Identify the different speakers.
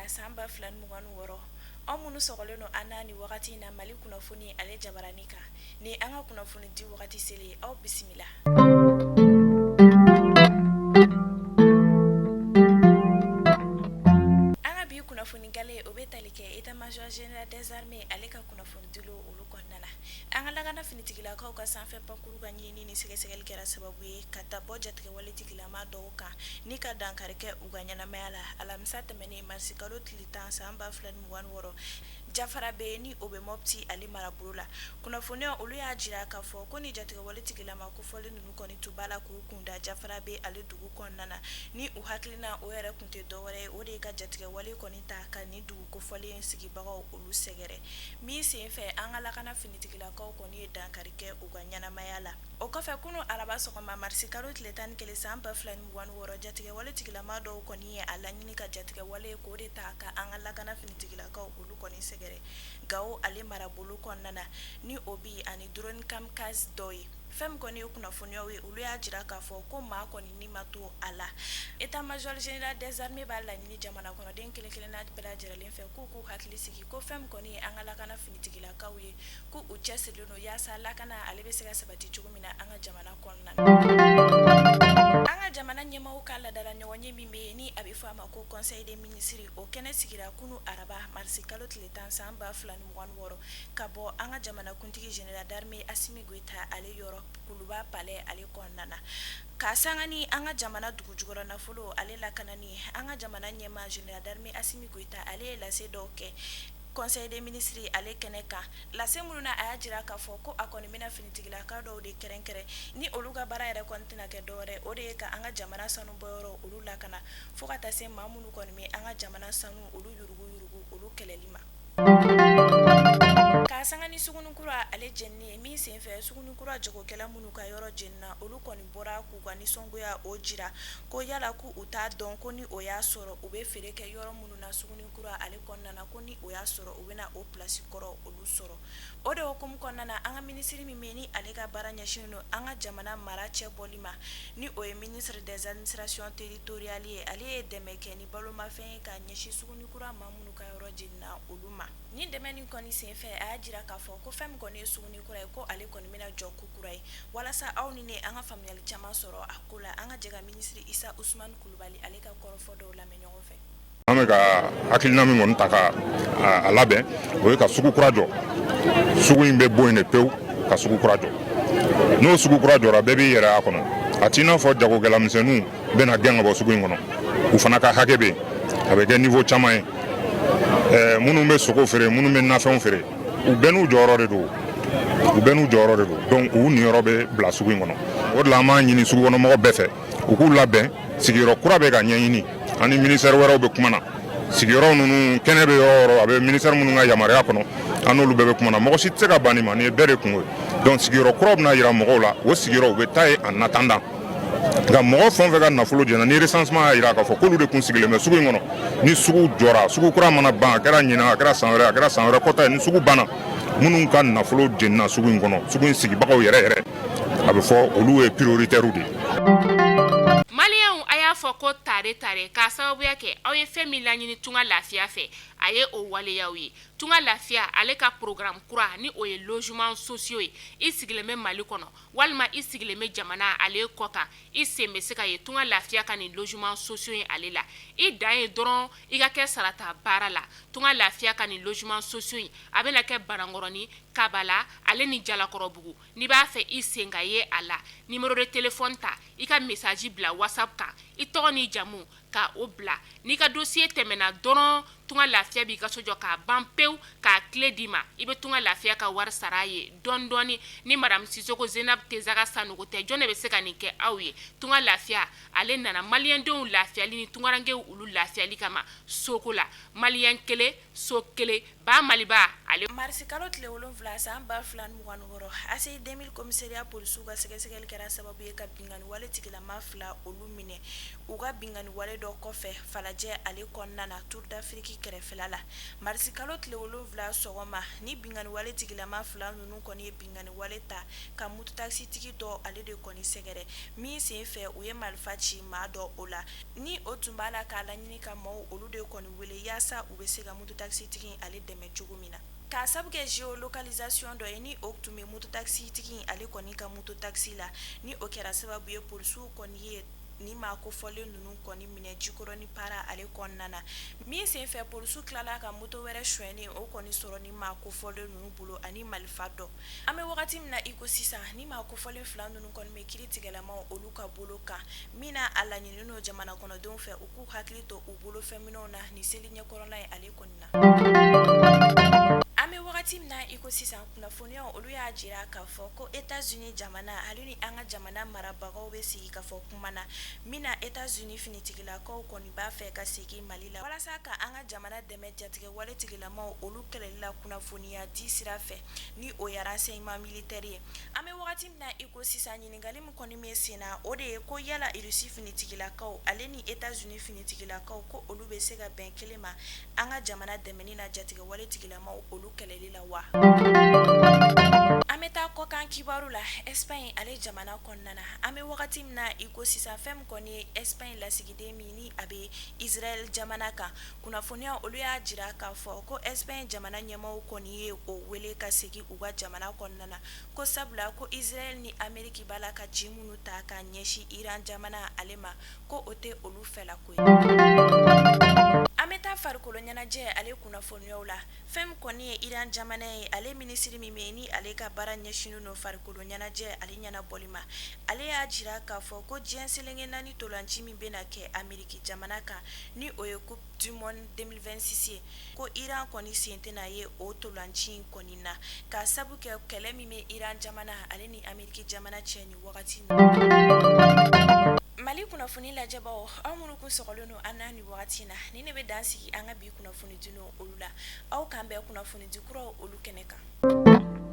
Speaker 1: 2 san 2026. Aw minnu sɔgɔlen don an na ni wagati in na Mali kunnafoni ale jabarani kan, ni an ka kunnafoni di wagati selen, aw bisimila. An ka bi kunnafoni gale o bɛ tali kɛ état major général des armées ale ka kunnafoni diliw olu kɔnɔna na. An ka lakana finitigilakaw ka sanfɛ pankuru ka ɲinini ni sɛgɛsɛgɛli kɛra sababu ye ka taa bɔ jatigɛwale tigilama dɔw kan ni ka dankari kɛ u ka ɲɛnamaya la alamisa tɛmɛnen marisikalo tile 10 san 2026 Jafarabe ni o bɛ Mɔti ale marabolo la. Kunnafoniya olu y'a jira k'a fɔ ko ni jatigɛwale tigilama kofɔlen ninnu kɔni tun b'a la k'u kunda Jafarabe ale dugu kɔnɔna na ni u hakilina o yɛrɛ tun tɛ dɔwɛrɛ ye, o de ye ka jatigɛwale kɔni ta ka nin dugu kofɔlen sigibagaw olu sɛgɛrɛ min senfɛ an ka lakana finitigilakaw kɔni ye dankari kɛ u ka ɲɛnamaya la. O kɔfɛ kunun araba sɔgɔma marisikalo tile 11 san 2026 jatigɛwale tigilama dɔw kɔni ye a laɲini ka jatigɛwale k'o de ta ka an ka lakana finitigilakaw olu kɔni sɛgɛrɛ Gawo ale marabolo kɔnɔna na ni obus ani drone kamikaze dɔw ye. Fɛn min kɔni ye kunnafoniyaw ye, olu y'a jira k'a fɔ ko maa kɔni ni ma to a la. État major général des armées b'a laɲini jamana kɔnɔden kelen-kelenna bɛɛ lajɛlen fɛ k'u k'u hakili sigi ko fɛn min kɔni ye an ka lakana finitigilakaw ye, k'u u cɛsirilen don yaasa lakana ale bɛ se ka sabati cogo min na an ka jamana kɔnɔna na. An ka jamana ɲɛmaaw ka laadala ɲɔgɔnye min bɛ yen ni a bɛ fɔ a ma ko conseil des ministres, o kɛnɛ sigira kunun araba marisikalo tile 10 san 2026 ka bɔ an ka jamanakuntigi général d'armée Assimi Goïta ale yɔrɔ Kuluba palais ale kɔnɔna na, ka sanga ni an ka jamana dugujukɔrɔ nafolo ale lakanani. An ka jamana ɲɛmaa général d'armée Assimi Goïta ale ye lase dɔw kɛ conseil des ministres ale kɛnɛ kan, lase minnu na a y'a jira k'a fɔ ko a kɔni bɛna finitigilaka dɔw de kɛrɛnkɛrɛn ni olu ka baara yɛrɛ kɔni tɛna kɛ dɔwɛrɛ, o de ye ka an ka jamana sanubɔyɔrɔ olu lakana fo ka taa se maa minnu kɔni bɛ an ka jamana sanu olu yuruguyurugu olu kɛlɛli ma. Ka sanga ni Sugunikura ale jenini ye min senfɛ Sugunikura jagokɛla minnu ka yɔrɔ jenina, olu kɔni bɔra k'u ka nisɔngoya o jira ko yala k'u t'a dɔn ko ni o y'a sɔrɔ u bɛ feere kɛ yɔrɔ minnu na Sugunikura ale kɔnɔna na, ko ni o y'a sɔrɔ u bɛna o place kɔrɔ olu sɔrɔ. O de hukumu kɔnɔna na, an ka minisiri min bɛ ni ale ka baara ɲɛsinnen don an ka jamana mara cɛ bɔli ma, ni o ye ministre des administrations territoriales ye, ale ye dɛmɛ kɛ ni balomafɛn ye ka ɲɛsin Sugunikura maa minnu ka yɔrɔ jenina olu ma. Nin dɛmɛ nin kɔni senfɛ, a y'a jira k'a fɔ ko fɛn min kɔni ye Sugunikura ye, ko ale kɔni bɛna jɔ ko kura ye walasa aw ni ne an ka faamuyali caman sɔrɔ a ko la. An ka jɛ ka minisiri Isa Usumani Kulubali ale ka kɔrɔfɔ dɔw lamɛn ɲɔgɔn fɛ.
Speaker 2: An bɛ ka hakilina min kɔni ta ka a labɛn, o ye ka sugu kura jɔ. Sugu in bɛ bɔ yen de pewu ka sugu kura jɔ. N'o sugu kura jɔra, bɛɛ b'i yɛrɛ a kɔnɔ. A t'i n'a fɔ jagokɛla misɛnninw bɛna gɛn ka bɔ sugu in kɔnɔ. U fana ka hakɛ bɛ yen. A bɛ kɛ niveau caman ye. Minnu bɛ sogo feere, minnu bɛ nafɛnw feere, u bɛɛ n'u jɔyɔrɔ de don, u bɛɛ n'u jɔyɔrɔ de don. Donc u niyɔrɔ bɛ bila sugu in kɔnɔ. O de la an b'a ɲini sugukɔnɔmɔgɔ bɛɛ fɛ, u k'u labɛn. Sigiyɔrɔ kura bɛ ka ɲɛɲini, ani ministère wɛrɛw bɛ kuma na. Sigiyɔrɔ ninnu kɛnɛ bɛ yɔrɔ o yɔrɔ, a bɛ ministère minnu ka yamaruya kɔnɔ, an n'olu bɛɛ bɛ kuma na. Mɔgɔ si tɛ se ka ban nin ma, nin ye bɛɛ de kungo ye. Donc sigiyɔrɔ kuraw bɛna jira mɔgɔw la, o sigiyɔrɔ u bɛ taa yen en attendant. Nka mɔgɔ fɛn o fɛn ka nafolo jɛna, ni recensement y'a jira k'a fɔ k'olu de tun sigilen bɛ sugu in kɔnɔ, ni sugu jɔra, sugu kura mana ban, a kɛra ɲinan, a kɛra san wɛrɛ, a kɛra san wɛrɛ kɔta ye, ni sugu banna, minnu ka nafolo jenina sugu in kɔnɔ, sugu in sigibagaw yɛrɛ yɛrɛ, a bɛ fɔ olu ye prioritaires de ye.
Speaker 3: Maliyɛnw, a y'a fɔ ko tare tare k'a sababuya kɛ aw ye fɛn min laɲini Tunga Lafiya fɛ, a ye o waleyaw ye. Tunga Lafiya ale ka programme kura ni o ye logements sociaux ye. I sigilen bɛ Mali kɔnɔ walima i sigilen bɛ jamana ale kɔ kan, i sen bɛ se ka ye Tunga Lafiya ka nin logements sociaux in ale la. I dan ye dɔrɔn i ka kɛ sarata baara la. Tunga Lafiya ka nin logements sociaux in a bɛna kɛ Banankɔrɔnin, Kabala ale ni Jalakɔrɔbugu. N'i b'a fɛ i sen ka ye a la, numéro de téléphone ta, i ka message bila WhatsApp kan, i tɔgɔ n'i jamu ka o bila. N'i ka dossier tɛmɛna dɔrɔn, Tunga Lafiya b'i ka so jɔ k'a ban pewu k'a clé d'i ma. I bɛ Tunga Lafiya ka wari sara a ye dɔɔni dɔɔni. Ni madame Sisoko Zenab Tezaga Sanogo tɛ, jɔn de bɛ se ka nin kɛ aw ye? Tunga Lafiya ale nana maliyɛndenw lafiyali ni tungarankew olu lafiyali kama soko la. Maliyɛn kelen, so kelen, ba Maliba. Ale.
Speaker 1: Marisikalo tile 7 san 2026, ACI 2000 commissariat polisiw ka sɛgɛsɛgɛli kɛra sababu ye ka binkanni wale tigilama fila olu minɛ u ka binkanni wale dɔ kɔfɛ Falajɛ ale kɔnɔna na, Tour d'Afrique kɛrɛfɛla la. Marisikalo tile 7 sɔgɔma, ni binkanni wale tigilama fila ninnu kɔni ye binkanni wale ta ka mototakisitigi dɔ ale de kɔni sɛgɛrɛ, min sen fɛ u ye marifa ci maa dɔ o la, ni o tun b'a la k'a laɲini ka maaw olu de kɔni wele yaasa u bɛ se ka mototakisitigi ale dɛmɛ cogo min na. K'a sabu kɛ géolocalisation dɔ ye ni o tun bɛ mototakisitigi ale kɔni ka mototakisi la, ni o kɛra sababu ye polisiw kɔni ye ni maa kofɔlen ninnu kɔni minɛ Jikɔrɔni Para ale kɔnɔna na, min senfɛ polisiw tilala ka moto wɛrɛ sonyɛnen o kɔni sɔrɔ ni maa kofɔlen ninnu bolo ani marifa dɔ. An bɛ wagati min na iko sisan, ni maa kofɔlen fila ninnu kɔni bɛ kiiri tigɛlamaw olu ka bolo kan, min na a laɲininen don jamana kɔnɔdenw fɛ u k'u hakili to u bolofɛnminɛnw na ni seli ɲɛkɔrɔla ye ale kɔni na. An bɛ wagati min na iko sisan, kunnafoniyaw olu y'a jira k'a fɔ ko Etats-Unis jamana ale ni an ka jamana marabagaw bɛ sigi ka fɔ kuma na, min na Etats-Unis finitigilakaw kɔni b'a fɛ ka segin Mali la walasa ka an ka jamana dɛmɛ jatigɛwale tigilamaw olu kɛlɛli la kunnafoniya di sira fɛ, ni o ye renseignement militaire ye. An bɛ wagati min na iko sisan, ɲininkali min kɔni bɛ sen na, o de ye ko yala Russie finitigilakaw ale ni Etats-Unis finitigilakaw ko olu bɛ se ka bɛn kelen ma an ka jamana dɛmɛni na jatigɛwale tigilamaw olu kɛlɛli la wa? An bɛ taa kɔkan kibaru la, Espagne ale jamana kɔnɔna na. An bɛ wagati min na iko sisan, fɛn min kɔni ye Espagne lasigiden min ni a bɛ Israël jamana kan, kunnafoniya olu y'a jira k'a fɔ ko Espagne jamana ɲɛmaaw kɔni ye o wele ka segin u ka jamana kɔnɔna na, ko sabula ko Israël ni Ameriki b'a la ka ci minnu ta ka ɲɛsin Iran jamana ale ma, ko o tɛ olu fɛla ko ye. An bɛ taa farikolo ɲɛnajɛ ale kunnafoniyaw la. Fɛn min kɔni ye Iran jamana ye, ale minisiri min bɛ ni ale ka baara ɲɛsinnen don farikolo ɲɛnajɛ ale ɲɛnabɔli ma, ale y'a jira k'a fɔ ko diɲɛ selenge naani ntolanci min bɛna kɛ Ameriki jamana kan, ni o ye Coupe du monde 2026 ye, ko Iran kɔni sen tɛna ye o ntolanci in kɔni na, k'a sabu kɛ kɛlɛ min bɛ Iran jamana ale ni Ameriki jamana cɛ ni wagati. Mali kunnafoni lajɛbaw, aw minnu kun sɔgɔlen don an na ni wagati na, ni ne bɛ dan sigi an ka bi kunnafoni di olu la. Aw k'an bɛn kunnafoni di kuraw olu kɛnɛ kan.